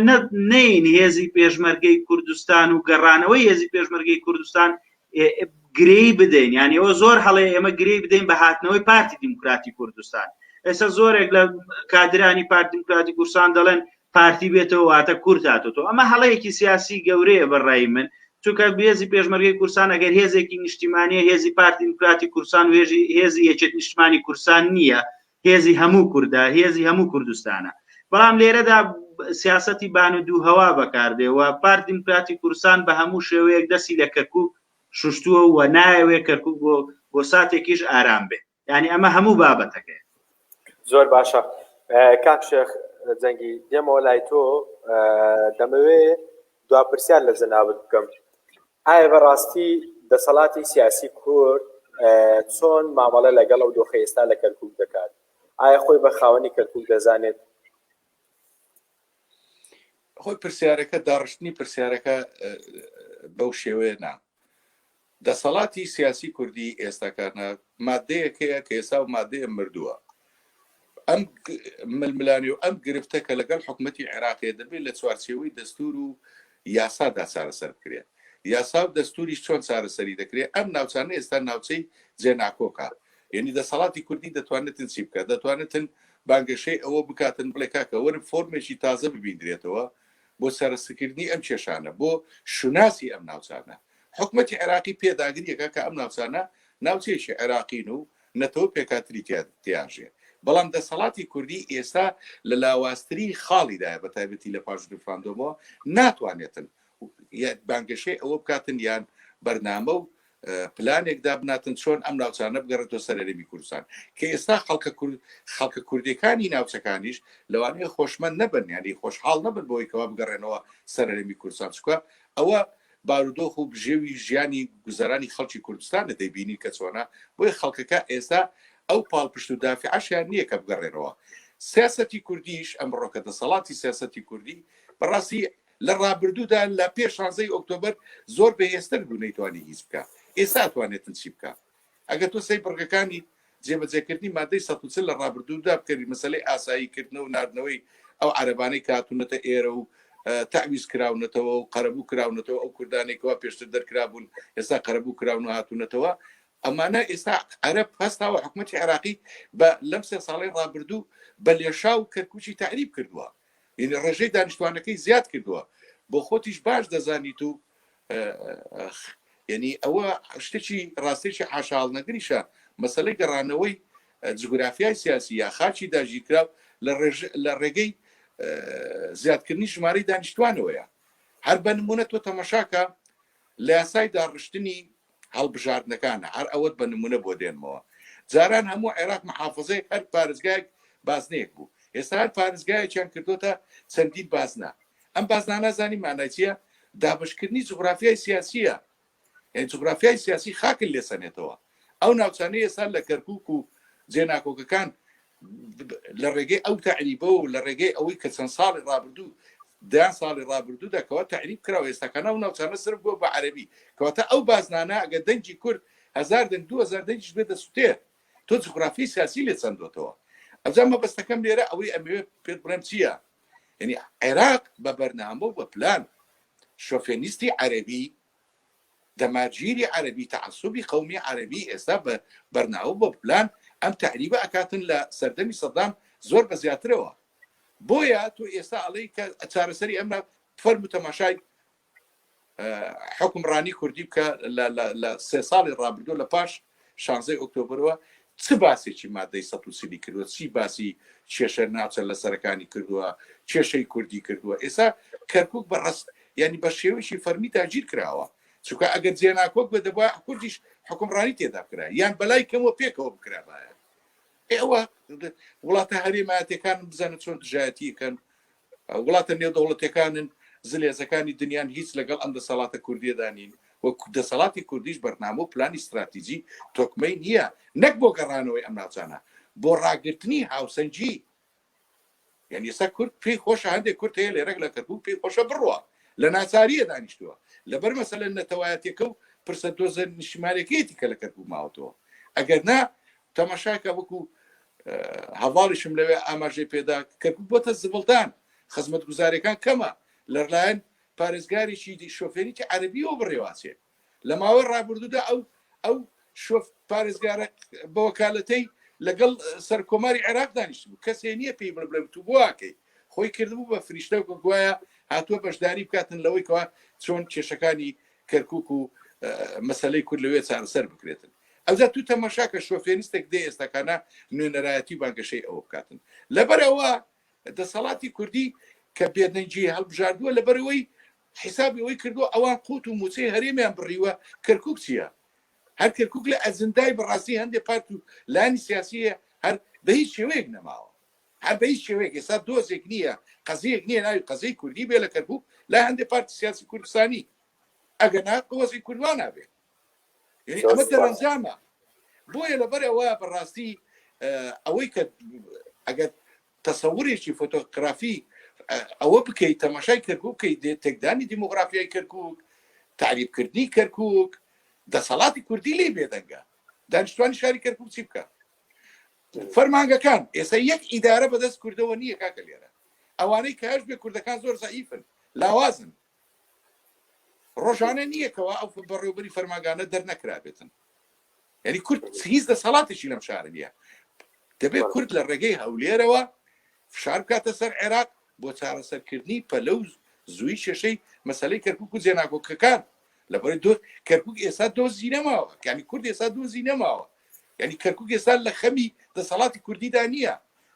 نین هێزی پێشمەرگەی کوردستان و گەڕانەوەی هێزی پێشمەرگەی کوردستان گرێی بدەین یعنی ئەوە زۆر هەڵێ ئێمە گرێی بدەین بە هاتنەوەی پارتی دیموکراتی کوردستان ئێستا زۆرێک لە کادرانی پارتی دیموکراتی کوردستان دەڵێن پارتی بێتەوە واتە کورد هاتۆتەوە ئەمە هەڵەیەکی سیاسی گەورەیە بە ڕای من چونکە هێزی پێشمەرگەی کوردستان ئەگەر هێزێکی نیشتیمانیە هێزی پارتی دیموکراتی کوردستان و هێزی هێزی یەکێتی نیشتمانی کوردستان نییە هێزی هەموو کوردە هێزی هەموو کوردستانە بەڵام لێرەدا سیاسەتی بان و دوو هەوا بەکاردێ و پارتی دیموکراتی کوردستان بە هەموو شێوەیەک دەستی لە کەرکوک شوشتووە و نایەوێ کەرکوک بۆ بۆ ساتێکیش ئارام بێ یعنی ئەمە هەموو بابەتەکەی زۆر باشە کاک شێخ جەنگی دێمەوە لای تۆ دەمەوێ دوا پرسیار لە جەنابت بکەم ئایا بەڕاستی دەسەڵاتی سیاسی کورد چۆن مامەڵە لەگەڵ ئەو دۆخە ئێستا لە کەرکک دەکات ئایا خۆی بە خاوەنی کەرکک دەزانێت خۆی پرسیارەکە داڕشتنی پرسیارەکە بەو شێوەیە نا دەسەڵاتی سیاسی کوردی ئێستاکانە مادەیەک هەیە کە ئێستا و مادەیە مردووە ئەم ململانی و ئەم گرفتە کە لەگەڵ حکوومەتی عێراقی دەبێت لە چوارچێوەی دەستور و یاسادا چارەسەر بکرێت یاسا و دەستوریش چۆن چارەسەری دەکرێت ئەم ناوچانە ئێستا ناوچەی جێناکۆکە یعنی دەسەڵاتی کوردی دەتوانێتن چی بکات دەتوانێتن بانگەشەی ئەوە بکاتن بڵێ کاکە وەرن فۆرمێکی تازە ببیندرێتەوە بۆ چارەسەرکردنی ئەم کێشانە بۆ شوناسی ئەم ناوچانە حکومەتی عێراقی پێداگریەکە کە ئەم ناوچانە ناوچەیەکی عێراقین و نەتەوە پێکهاتری تیاژێ بەڵام دەسەڵاتی کوردی ئێستا لە لاوازترین خاڵیدایە بە تایبەتی لە پاش ریفراندۆمەوە ناتوانێتن بانگەشەی ئەوە بکاتن یان بەرنامە و پلانێک دابناتن چۆن ئەم ناوچانە بگەڕێتەوە سەر هەرێمی کوردستان کە ئێستا خەڵکە کورد خەڵکە کوردەکانی ناوچەکانیش لەوانەیە خۆشمەند نەبن یانی خۆشحاڵ نەبن بۆی کەوا بگەڕێنەوە سەر هەرێمی کوردستان چکە ئەوە بارودۆخ و بژێوی ژیانی گوزەرانی خەڵکی کوردستانە دەیبینی کە چۆنە بۆیە خەڵکەکە ئێستا ئەو پاڵپشت و دافعەشیان نییە کە بگەڕێنەوە سیاسەتی کوردیش ئەمڕۆکە دەسەڵاتی سیاسەتی کوردی بەڕاستی لە ڕابردوودا لە پێش شانزەی ئۆکتۆبەر زۆر بەهێزتر بوو نەیتوانی هیچ بکا ئێستا توانێتن چی بکا ئەگەر تۆ سەی بڕگەکانی جێبەجێکردنی مادەی 140 لە ڕابردوودا بکەری مەسلەی ئاسایی کردنە و ناردنەوەی ئەو عەرەبانەی کە هاتوونەتە ئێرە و تەعویز کراونەتەوە و قەرەبوو کراونەتەوە ئەو کوردانێکەوە پێشتر دەرکرابوون ئێستا قەرەبوو کراون و هاتوونەتەوە ئەمانە ئێستا عەرەب هەستاوە حکوومەتی عێراقی بە لەم سێ ساڵی ڕابردوو بە لێشاو کەرکوکی تەعریب کردووە یعنی ڕێژەی دانیشتوانەکەی زیاد کردووە بۆ خۆتیش باش دەزانیت و. یعنی ئەوە شتێکی ڕاستێکی حاشاڵنەگریشە مەسلەی گەڕانەوەی جوگرافیای سیاسی یا خاکی داگیرکراو لە ڕێگەی زیادکردنی ژمارەی دانیشتوانەوەیە هەر بە نمونە تۆ تەمەشاکە لە یاسای داڕشتنی هەڵبژاردنەکانە هەر ئەوەت بە نمونە بۆ دێنمەوە جاران هەموو عێراق محافزەیەک هەر پارێزگایەک بازنەیەک بوو ئێستا هەر پارێزگایەکیان کردوتە چەندین بازنە ئەم بازنانە زانی مانای چییە دابشکردنی جوگرافیای سیاسیە یعنی جوگرافیای سیاسی خاکن لێسەنێتەوە ئەو ناوچانەی ئێستا لە کەرکک و جێناکۆکەکان لە ڕێگەی ئەو تەعریبە و لە ڕێگەی ئەوەی کە چەند ساڵی ڕابردوو دەیان ساڵی ڕابردوودا کەوا تەعریب کراوە ئێستاکە ناو ناوچانە سرف بووە بە عەرەبی کەواتە ئەو بازنانە ئەگە دەنگی کورد هەزار دەنگ 2000 دەنگیش بێ دەسوتێ تۆ جوگرافی سیاسی لێ چەندۆتەوە ئەوجا مەبەستەکەم لێرە ئەوەی ئەمەوێ پێت بڵێم چییە یعنی عێراق بە بەرنامە و بە پلان شۆفێنیستی عەرەبی دەمارگیری عەرەبی تەعەسوبی قەومی عەرەبی ئێستا بە بەرناوە بۆ پلان ئەم تەعریبە ئەکاتن لە سەردەمی سەدام زۆر بە زیاترەوە بۆیە تۆ ئێستا ئەڵێی کە چارەسەری ئەمە فەرموو تەماشای حکومڕانی کوردی بکە لە سێ ساڵی ڕابردوو لە پاش شانزەی ئۆکتۆبرەوە چ باسێکی مادەی 140 کردووە چی باسی کێشە ناوچە لەسەرەکانی کردووە کێشەی کوردی کردووە ئێستا کەرکک بە ڕست ینی بە شێوەیەکی فەرمی داگیر کراوە چونکە ئەگەر جێناکۆک بە دەبوا کوردیش حکومڕانی تێدا بکرا یان بەلای کەمەوە پێکەوە بکرابایە ئێوە وڵاتە هەرێمایەتەکان بزانە چۆن دژایەتیەکەن وڵاتە نێودەوڵەتەکانن زلێزەکانی دنیان هیچ لەگەڵ ئەم دەسەڵاتە کوردیەدا نین و دەسەڵاتی کوردیش بەرنامە و پلانی ستراتیجی تۆکمەی نییە نەک بۆ گەڕانەوەی ئەم ناوچانە بۆ ڕاگرتنی هاوسەنگی یعنی ئێستا کورد پێی خۆشە هەندێک کورد هەیە لێرەک لە کەرکوک پێی خۆشە بڕوا لە ناچاریە دانیشتووە لەبەر مەسەلە نەتەوایەتەکە و پرسە دۆزە نیشتیمانەکەیەتی کە لە کەرکوک ماوەتەوە ئەگەر نا تەماشاکە وەکو هەواڵیشم لەوێ ئاماژەی پێدا کەرکوک بۆتە زبڵدان خزمەتگوزاریەکان کەمە لەلایەن پارێزگارێکی شۆفێریی عەربیەوە بڕێواچێ لە ماوەی ڕابردوودا ئەو ئەو شۆف پارێزگارە بە وەکالەتەی لەگەڵ سەرکۆماری عێراق دانیشت بوو کەسێ نییە پێی بڵێ بڵێ تو بۆواکەی خۆی کردبوو بە فریشتە و گوایە هاتووە بەشداری بکاتن لەوەی کەوا چۆن کێشەکانی کەرکک و مەسلەی کورد لەوێ چارەسەر بکرێتن ئەوجا تو تەماشا کە شۆفێنیستێک دێ ئێستاکانە نوێنەرایەتی بانگەشەی ئەوە بکاتن لەبەرئەوە دەسەڵاتی کوردی کە بێدەنگی هەڵبژاردووە لەبەرئەوەی حیسابی ئەوەی کردووە ئەوان قوت و موچەی هەرێمیان بڕیوە کەرکک چییە هەر کەرکک لە ئەجندای بەڕاستی هەندێک پارت و لانی سیاسیە هەر بە هیچ شێوەیەک نەماوە هەر بە هیچ شێوەیەک ئێستا دۆزێک نییە قەزیەک نییە ناوی قەزیەی کوردی بێ لە کەرکک لە هەندێک پارتی سیاسی کوردستانی ئەگەر نا وەزی کوردوان نابێ یعنی ئەمە دەرەنجامە بۆیە لەبەر ئەوە بەڕاستی ئەوەی کە ئەگەر تەسەورێکی فۆتۆگرافی ئەوە بکەیت تەماشای کەرکک بکەیت تێکدانی دیموگرافیای کەرکک تاریبکردنی کەرکک دەسەڵاتی کوردی لێ بێدەنگە دانیشتوانی شاری کەرکک چی بکە فەرمانگەکان ئێستا یەک ئیدارە بەدەست کوردەوە نییە کاکە لێرە ئەوانەی کەش بێ کوردەکان زۆر زەعیفن لاوازن ڕۆژانە نییە کەوا ئەو بەڕێوبەری فەرماگانە دەرنەکرابێتن یعنی کورد هیچ دەسەڵاتێکی لەم شارە نییە دەبێت کورد لە ڕێگەی هەولێرەوە فشار بکاتە سەر عێراق بۆ چارەسەرکردنی پەلە و زووی کێشەی مەسلەی کەرکک و جێناکۆکەکان لەبەر دۆ کەرکک ئێستا دۆزی نەماوە یعنی کورد ئێستا دۆزی نەماوە یعنی کەرکک ئێستا لە خەمی دەسەڵاتی کوردیدا نییە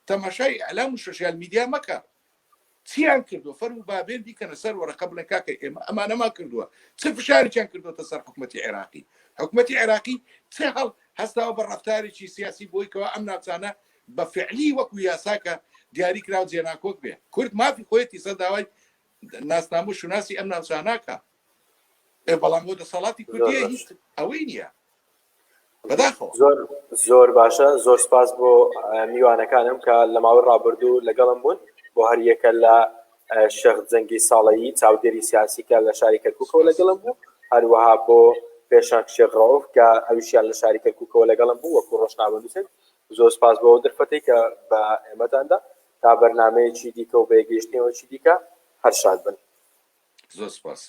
تەماشای ئەلام و سۆشیال میدیا مەکە چیان کردووە فەرموو با بێن بیکەنە سەر وەرەقە بڵێن کاکە ئێمە ئەمانەمان کردووە چ فشارێکیان کردووەتە سەر حکوومەتی عێراقی حکوومەتی عێراقی چ هەڵ هەستاوە بە ڕفتارێکی سیاسی بۆی کەوا ئەم ناوچانە بە فعلی وەکو یاساکە دیاری کراو جێناکۆک بێ کورد مافی خۆیەتی سەر داوای ناسنامە و شوناسی ئەم ناوچاناکە بەڵام بۆ دەسەڵاتی کوردیە هیچ ئەوەی نییە بەداخەوە. زۆر زۆر باشە زۆر سپاس بۆ میوانەکانم کە لە ماوەی ڕابردوو لەگەڵم بوون بۆ هەریەکە لە شێخ جەنگی ساڵەیی چاودێری سیاسی کە لە شاری کەرکووکەوە لەگەڵم بوو هەروەها بۆ پێشەنگ شێخ ڕەوف کە ئەویشیان لە شاری کەرکووکەوە لەگەڵم بوو وەکو ڕۆژنامەنووسێک زۆر سپاس بۆ ئەو دەرفەتەی کە بە ئێمەتاندا تا بەرنمەیەکی دیکە و بەیەکگەیشتنەوەکی دیکە هەر شاد بن. زۆر سپاس.